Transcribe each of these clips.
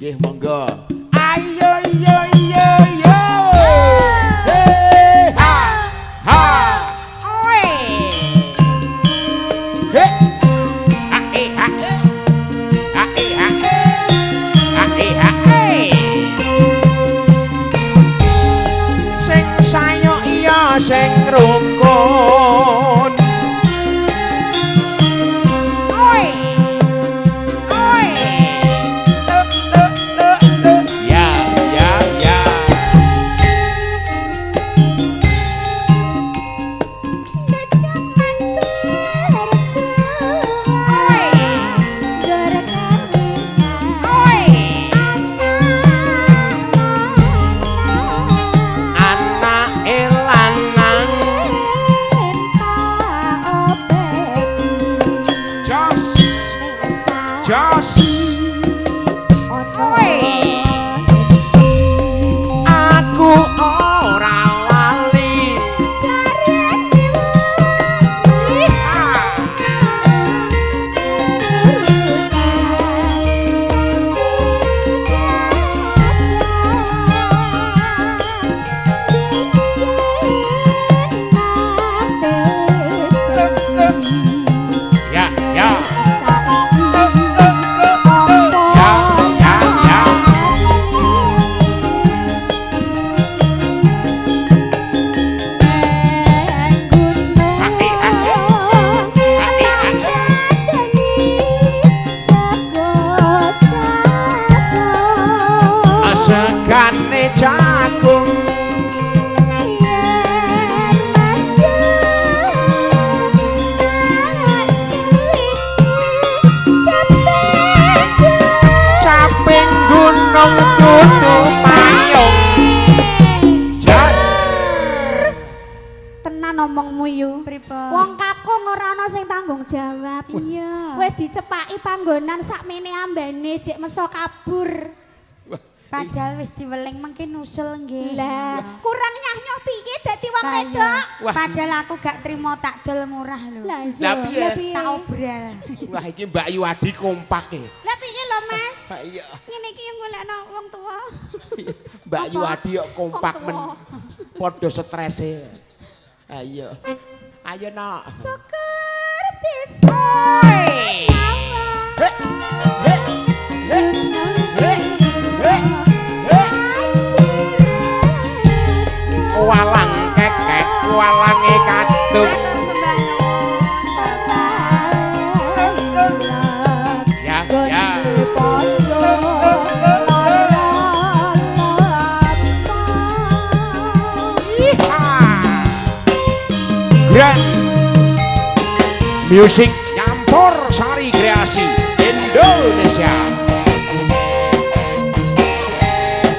Nggih, monggo. Ayo yo yo yo. He ha ha. Oi. He. Ha e ha e. Ha e ha e. Ha e ha e. Sing sayo iya sing rukun. Oi. Oi. Ya, ya, ya. Kejaman berjuang berkelingan anak Anake lanang tak obeti jos jos. Aku ora lali. Ya, ya. Ya, ya, ya. Segane jagung caping gunung tutu payung. Jos. Tenan omongmu yu. Pripun? Wong kakung ora ana sing tanggung jawab. Iya. Wis dicepaki panggonan sakmene ambane jek meso kabur. Padahal wis diweling mengki nusul nggih. Lah, kurang nyah-nyoh piye dadi wong Lah iya. wedok? Wah. Padahal aku gak trimo tak dol murah lho. Lah Lah piye? Tak obral. Wah, iki Mbak Yuadi kompak e. Lah piye lho, Mas? Iya. Ngene iki golekno wong tuwa. Mbak Yuadi kok kompak Wong men tuwa. padha strese. Ayo. Ayo nak. Syukur bisa. He he he he he he. Walang kekek, walange kadung. Sembah nuwun, Bapak. Ya, ya. Grand Music Nyampur Sari Kreasi Indonesia.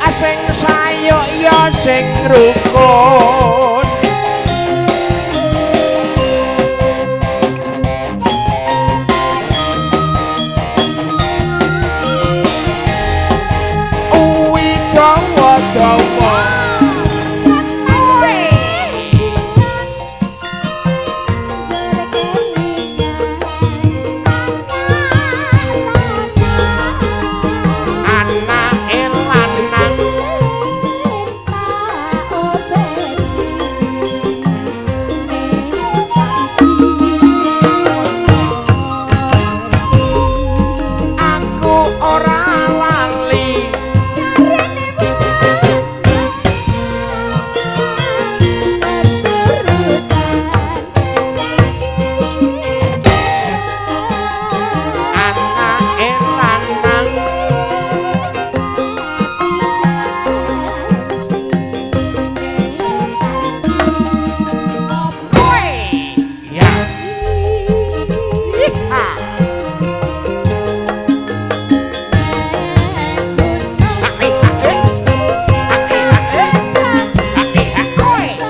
Asing sayo ya sing rukun. Uwi dawa dawa. Anake lanang aku ora lali. Anake lanang ya. Ha.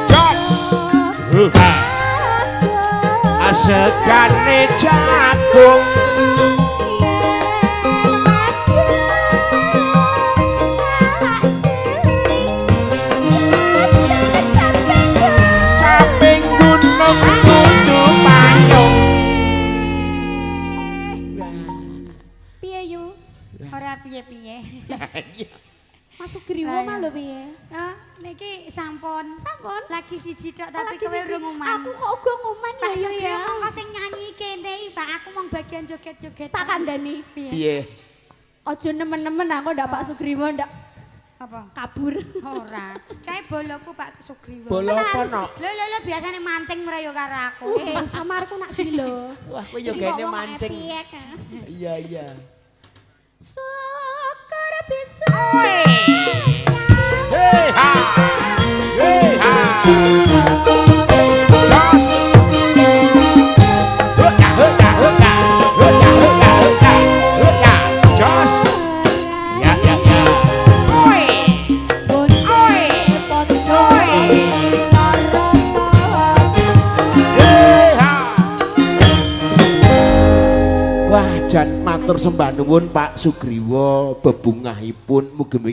Jos. Ha. Segane jagung caping gunung kudu payung. Piye yu? Ora piye-piye. Iya. Mas Sugriwo Lah, mah iya. lho piye? Ah, niki sampun. Sampun. Lagi siji tok Oh, tapi lagi kowe siji. urung nguman. Aku kok uga nguman Pak ya, ya, Sugriwo ya. mongko sing nyanyi kene iki, Pak. Aku mung bagian joget-joget. Tak kandhani. Piye? Piye? Aja nemen-nemen aku ndak Pak Sugriwo ndak Apa? kabur. Ora. Kae boloku Pak Sugriwo. Bolo apa nok? Lho lho lho biasane mancing mrayo karo aku. Eh, samarku nak di lho. Wah, kowe yo gene mancing. Iya, iya. Syukur bisa. Hei ha. Hei ha. Jos. Huta huta huta. Huta huta huta. Huta. Jos. Ya ya ya. Oi. Oi. Oi. Hei ha. Wah, jan matur sembah nuwun Pak Sugriwo, bebungahipun mugi-mugi